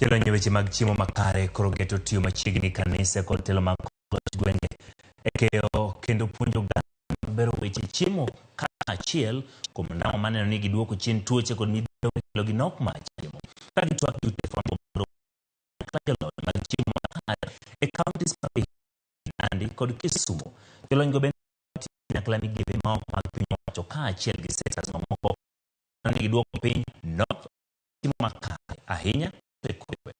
Jolony e weche mag chiemo makare koro geto tiyo machiegni kanise kod telo mag loch gwenge e keyo kendo puonjo oganda bero weche chiemo kaachiel kuom ndamo maneno ni giduoko chien tuoche kod midhiero mikelo gi nok mar chiemo. Ka gitwak gi ute fwambo mar jolony mag chiemo makare e counties ma Nandi kod Kisumu. Jolonygo bende tiyo kanyakla migepe maok mag piny owacho kaachiel gi sectors mamoko ni giduoko piny nok chiemo makare ahinya e gwenge.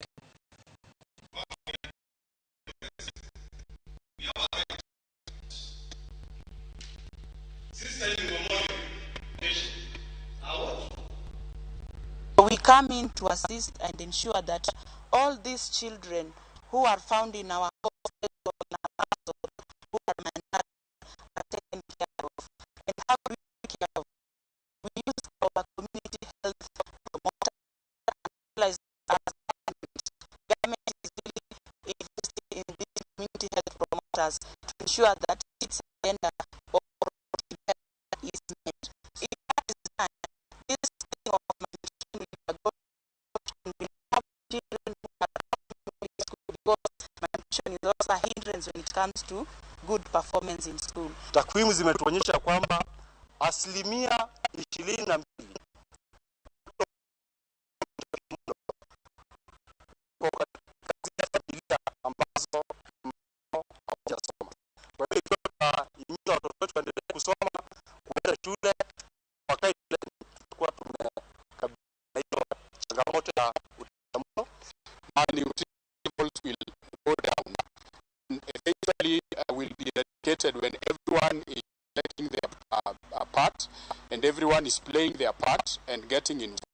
We come in to assist and ensure that all these children who are found in our hostels or in our households who are malnourished are taken care of. And how do we take care of? We use our community health promoters and realize as government is really investing in these community health promoters to ensure that its agenda of promoting health is met. If that is done, this thing of malnutrition will go and we'll have children who are in school, because malnutrition is also a hindrance when it comes to good performance in school. Takwimu zimetuonyesha kwamba 22% katika familia ambazo hawajasoma. Kwa hiyo ikiwa tutahimiza watoto wetu waendelee kusoma, kuenda shule, wakae shuleni, tutakuwa tumekabiliana na hiyo changamoto ya utapiamlo. Malnutrition levels will go down and eventually will be eradicated when everyone is taking their part and everyone is playing their part and getting involved.